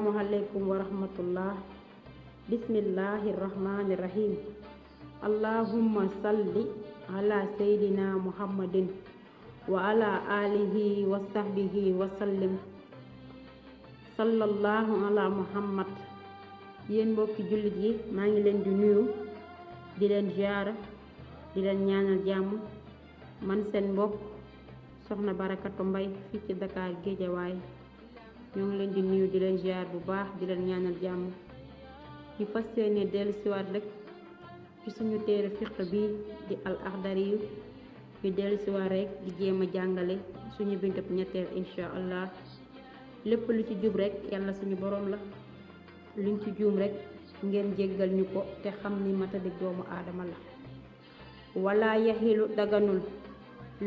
Assalamualaikum warahmatullah. Bismillahirrahmanirrahim. Allahumma salli ala sayyidina Muhammadin wa ala alihi wa sahbihi wa sallim. Sallallahu ala Muhammad. Yéen mbokki jullit yi maa ngi leen di nuyu di leen ziyaara di leen ñaanal jàmm. Man seen mbokk soxna Barakatu Mbay fii ci Dakar Géejawaay ñoo ngi leen di nuyu di leen ziyaar bu baax di leen ñaanal jàmm. ñu fas yéene dellu siwaat rek ci suñu téere fiq bi di al axdari ñu dellu siwaat rek di jéem a jàngale suñu bindab ñetteel insha allah. lépp lu ci jub rek yàlla suñu borom la, luñ ci juum rek ngeen jéggal ñu ko te xam ni matadik doomu aadama la. wala yaxilu daganul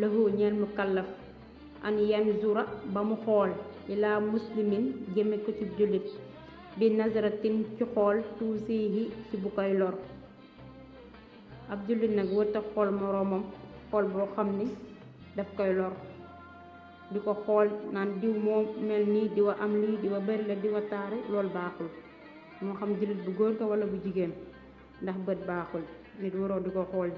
lahu ñeel mu kallaf an yanzura ba mu xool ilaa muslimin jëme ko ci jullit bi nazaratin ci xool tuusihi ci bu koy lor. ab jullit nag wërta xool moroomam xool boo xam ni daf koy lor, di ko xool naan diw moo mel nii diwa am lii diwa bari la diwa taaru, loolu baaxul. moo xam jullit bu góor ko wala bu jigéen, ndax bët baaxul. nit waroo di ko xool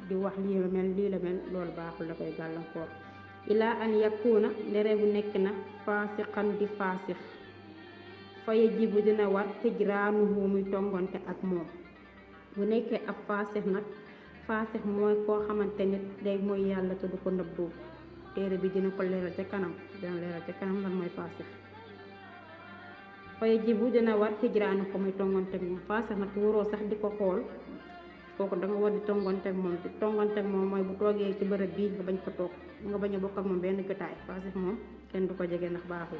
di wax lii la mel lii la mel, loolu baaxul, da koy gàllankoor. ilaa an yakuna ndere bu nekk na faasiqan di faasix fa yajibu dina war hijraanuhu muy tongonte ak moom. bu nekkee ab faasix nag, faasix mooy koo xamante nit day mooy yàlla te du ko nëbbu. téere bi dina ko leeral ca kanam, lan mooy faasix. fa yajibu dina war hijraanuhu ko muy tongonte ak moom. faasix nag waroo sax di ko xool, kooku da nga war di tongonte ak moom. di tongonte ak moom mooy bu toogee ci bërëb bii nga bañ ko toog, nga bañ a bokk ak moom benn jotaay. faasix moom kenn du ko jege ndax baaxul.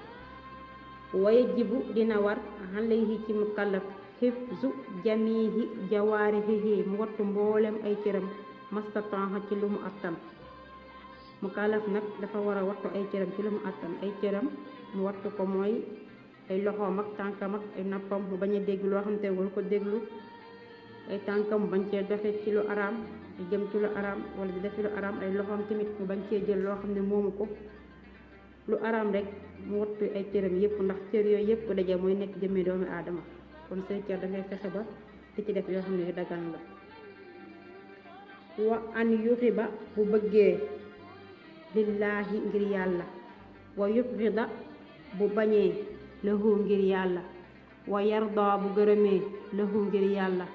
waye jibu dina war alayhi ci mukallaf hifzu jamihi jawaarihi mu wattu mboolem ay cëram mastataaxa ci lu mu attan. mukallaf nag dafa war a wattu ay cëram ci lu mu attan. ay cëram mu wattu ko mooy ay loxoom ak tànkam ak ay noppam, mu bañ a dégg loo xam te wala ko déglu. ay tànkam mu bañ cee doxe ci lu araam, di jëm ci lu araam wala di def ci lu araam. ay loxoom tamit mu bañ cee jël loo xam ne moomu ko, lu araam rek. mu wattu ay cëram yëpp, ndax cër yooyu yëpp daje mooy nekk jëmmee doomu aadama. kon say cër dangay fexe ba di ci def yoo xam ne yu dagan la. wa an yuxiba bu bëggee lillaahi ngir yàlla, wa yubxida bu bañee lahu ngir yàlla, wa yarda bu gërëmee lahu ngir yàlla,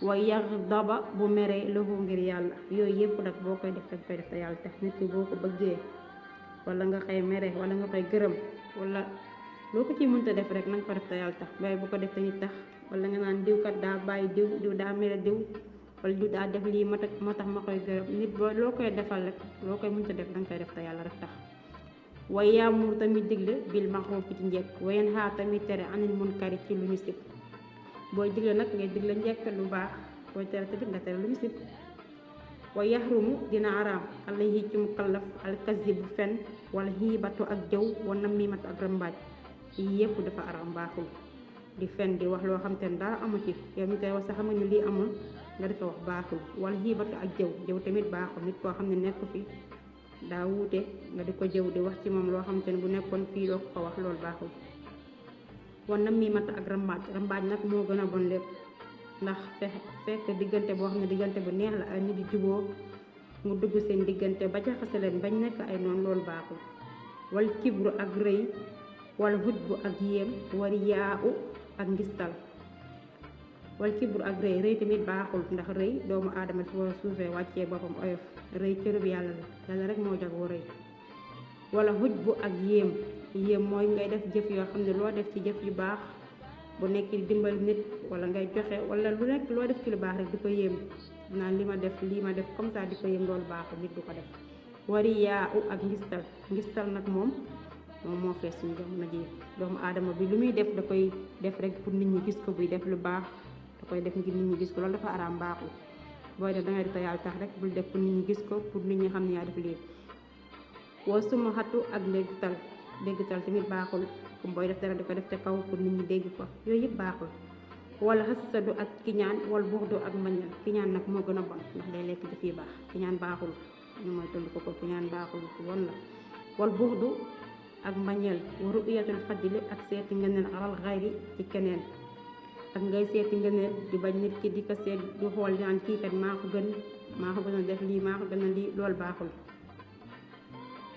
wa yaxdaba bu meree lahu ngir yàlla. yooyu yëpp nag boo koy def danga koy def te yàlla tax. nit ki boo ko bëggee wala nga koy mere wala nga koy gërëm wala loo ko ciy mënta def rek na nga ko def te yàlla tax. waaye bu ko def te nit tax, wala nga naan diw kat daa bàyyi diw daa mere diw, wala diw daa def lii moo tax ma koy gërëm. nit boo loo koy defal rek loo koy mënta def danga koy def te yàlla rek tax. way yaamur tamit digle bil maxruuf ci njekk, wayen xaar tamit tere anil munkari ci lu ñu sib. booy digle nag ngay digle njekk lu baax, booy tere tamit nga tere lu ñu sib. wa yaxrumu dina araam alayhi ci mukallaf alkazibu fen wala xiibatu ak jëw wa namimatu ak rambaaj. yi yëpp dafa araam, baaxul. di fen di wax loo xam te ne dara amu ci, yow mi koy wax sax xam nga ni lii amul nga di ko wax, baaxul. wala xiibatu ak jëw tamit baaxul. nit koo xam ne nekk fi daa wuute nga di ko jëw di wax ci moom loo xam te ne bu nekkoon fii doo ko wax, loolu baaxul. wa namimatu ak rambaaj nag moo gën a bon lépp, ndax fekk diggante boo xam ne diggante bu neex la ay nit di juboo mu dugg seen diggante ba jaxase leen bañ nekk ay noonu, loolu baaxul. wal kibru ak rëy, wal hujbu ak yéem, wal yaa u ak ngistal. wal kibru ak rëy tamit baaxul, ndax rëy doomu aadama dafa war a suufee wàccee boppam oyof. rëy cërub yàlla la, yàlla rek moo jagoo rëy. wala hujbu ak yéem mooy ngay def jëf yoo xam ne loo def ci jëf yu baax, bu nekk di dimbali nit wala ngay joxe wala lu nekk loo def ci lu baax rek di ko yéem, naan li ma def comme ça di ko yéem, loolu baaxul, nit du ko def. wari yaa u ak ngistal nag moom moo fees suñu jamono ji. doomu aadama bi lu muy def da koy def rek pour nit ñi gis ko. buy def lu baax da koy def ngir nit ñi gis ko, loolu dafa araam, baaxul. booy def dangay def te yàlla tax rek, bul def pour nit ñi gis ko, pour nit ñi xam ne yaa def lii. wa suma xatu ak déggtal tamit baaxul. comme booy def dara di ko def te kaw pour nit ñi dégg ko, yooyu yëpp baaxul. wala xasadu ak kiñaan, wala buxdu ak mbañal. kiñaan nag moo gën a bon, ndax day lekk jëf yi baax. kiñaan baaxul, ñu mooy tënd ko kiñaan baaxul, bon la. wal buxdu ak mbañeel wa ru'yatul fadli ak seeti ngëneel alal xayri ci keneen ak ngay seeti ngëneel di bañ nit ki di ko seet di xool naan kii kat maa ko gën a def lii maa ko gën a lii loolu baaxul.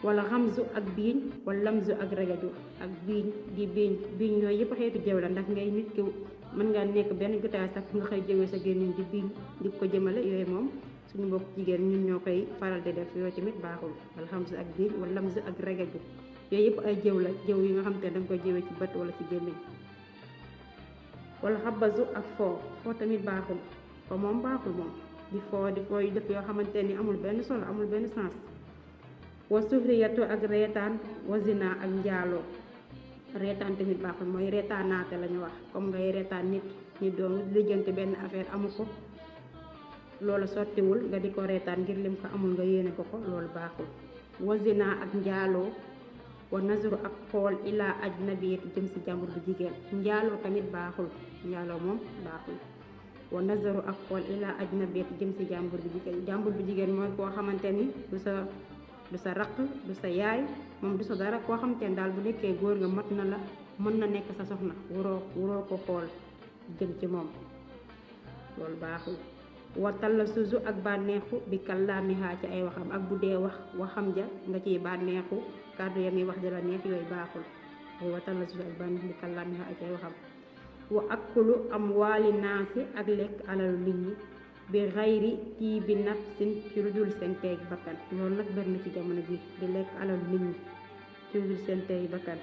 wala xamzu ak biiñ wala lamzu ak regaju ak biiñ yooyu yëpp xeetu jëw la ndax ngay nit ki mën ngaa nekk benn jotaay sax nga xëy jëwee sa gémmiñ di biiñ di ko jëmale yooyu moom suñu mbokk jigéen ñun ñoo koy faral di def yooyu tamit baaxul. wala xamzu ak biiñ wala lamzu ak regaju yooyu yëpp ay jëw la jëw yi nga xam te ne danga koy jëwee ci bët wala ci gémmiñ. wala xabasu ak foo tamit baaxul foo moom baaxul moom di foo yu def yoo xamante ni amul benn solo amul benn sens. wa suhriyatu ak reetaan wa zina ak njaaloo reetaan tamit baaxul mooy reetaanaate la ñu wax comme ngay reetaan nit ñi doon lijjanti benn affaire amu ko loolu sottiwul nga di ko reetaan ngir lim ko amul nga yéene ko loolu baaxul. wa zina ak njaaloo wa nazru ak xool ilaa ajnabiyati jëm si jàmbur bu jigéen njaaloo tamit baaxul njaaloo moom baaxul. wa nazaru ak xool ilaa ajnabiyati jëm si jàmbur bu jigéen mooy koo xamante ni du sa raq du sa yaay moom du sa dara koo xamante ni daal bu nekkee góor nga mat na la mën na nekk sa soxna wuroo ko xool jëm ci moom loolu baaxul. wa talla suzu ak bànneexu bi kallaamihaa ci ay waxam ak bu dee waxam ja nga ciy bànneexu kàddu ya muy wax di la neex yooyu baaxul. ay wa talla suzu ak bànneexu bi kallaamihaa ci ay waxam. wa akulu amwaali naasi ak lekk alalu nit ñi bi xayri tii bi nafsin ci lu dul seen teey bakkan loolu nag bari na ci jamono ji di lekk alalu nit ñi ci lu dul seen teey bakkan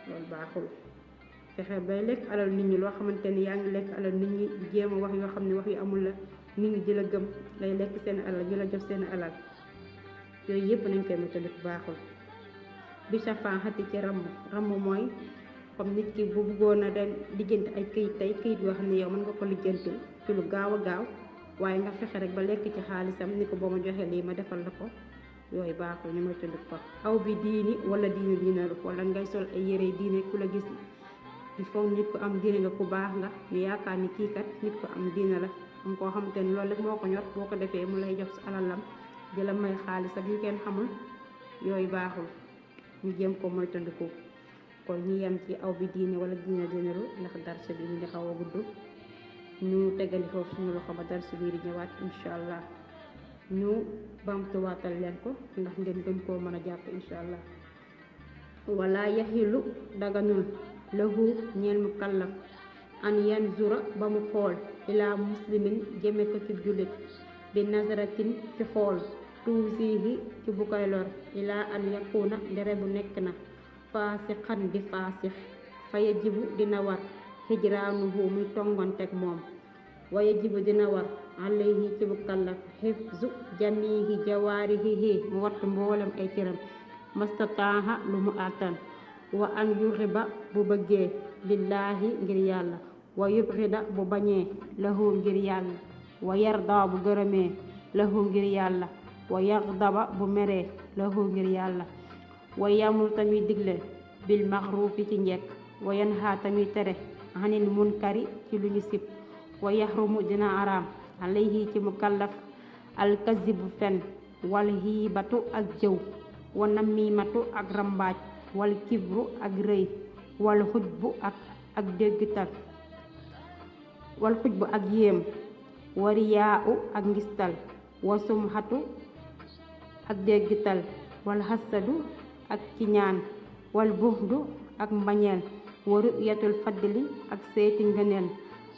loolu baaxul. fexe bay lekk alal nit ñi loo xamante ni yaa ngi lekk alal nit ñi di jéem a wax yoo xam ne wax yu amul la nit ñi di la gëm lay lekk seen alal di la jox seen alal yooyu yëpp nañ koy moytandiku baaxul. bi safaxati ci ramm mooy comme nit ki bu bëggoon a dem lijjanti ay këyit yoo xam ne yow mën nga ko lijjanti ci lu gaaw a gaaw waaye nga fexe rek ba lekk ci xaalisam ni ko boo ma joxee lii ma defal la ko yooyu baaxul ñu moytandiku ko. aw bi diini wala diinalu wala ngay sol ay yére diine ku la gis il faut nit ko am diine nga ku baax nga ñu yaakaar ni kii kat nit ko am diine la am koo xamante ni loolu rek moo ko ñor boo ko defee mu lay jox sa alalam di la may xaalis ak yu kenn xamul yooyu baaxul ñu jéem ko moytandiku. kon ñu yem ci aw bi diine wala diinalu ndax darse bi ñu ngi xaw a gudd ñu tegandi foofu suñu loxo ba darse bi di ñëwaat incha allah ñu bamtuwaatal leen ko ndax ngeen gën koo mën a jàpp incha allah. wala yaxilu daganul lahu ñeel mu kallaf an yanzura ba mu xool ilaa muslimin jëme ko ci jullit bi nazaratin ci xool tuusihi ci bu koy lor ilaa an yakuna ndere bu nekk na faasixan di faasix fa yajibu dina war hijraanuhu muy tongonteg moom wa yajibu dina war alayhi ci bu kallaf xifzu jamihi jawaarihi mu wattu mboolem ay cëram mastataaha lu mu àttan wa an yuxiba bu bëggee lillaahi ngir yàlla wa yubrida bu bañee lahu ngir yàlla wa yarda bu gërëmee lahu ngir yàlla wa yaxdaba bu meree lahu ngir yàlla wa yamul tamit digle bil maxruufi ci njekk wa yanha tamit tere anil munkari ci lu ñu sib wa yaxrumu dina araam alayhi ci mukallaf alkazibu fen wal hiibatu ak jëw wa namimatu ak rambaaj wal kibru ak rëy wal xujbu ak déggtal wal xujbu ak yéem wa riyaa'u ak ngistal wa sumhatu ak déggtal wal hasadu ak kiñaan wal buxdu ak mbañeel wa ru'yatul fadli ak seeti ngëneel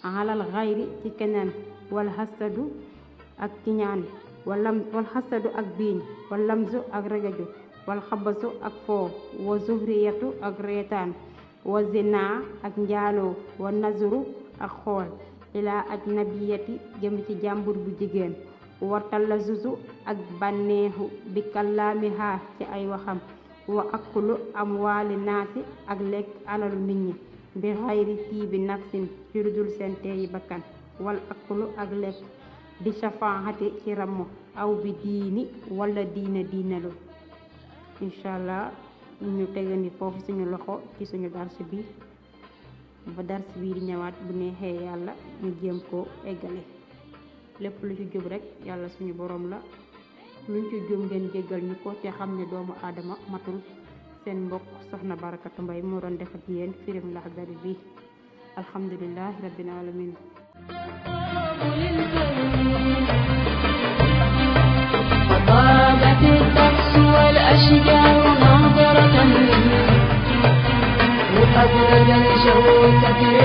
alal xayri ci keneen wal hasadu ak kiñaan wal hasadu ak biiñ wal lamzu ak regaju wal xabasu ak foo wa zuhriyatu ak reetaan wa zina ak njaaloo wa nazru ak xool ilaa ajnabiyati jëm ci jàmbur bu jigéen wa talazuzu ak bànneexu bi kallaamiha ci ay waxam wa akulu amwaali naasi ak lekk alalu nit ñi bi xayri tiibi nafsin ci lu dul seen teeyi bakkan wal akulu ak lekk bi safaxati ci ramm aw bi diini wala diinalu incha allah ñu tegandi foofu suñu loxo ci suñu dars bi ba dars bi di ñëwaat bu neexee yàlla ñu jéem koo eggale lépp lu ci jub rek yàlla suñu borom la luñ ci jub ngeen jéggal ñu ko te xam ne doomu aadama matul seen mbokk soxna Barakatu Mbay moo doon def ak yéen firim Laxdari bi alhamdulillahi rabbil alamin طابت الطقس والأشجار ناظرة وأبرد الجو تفرح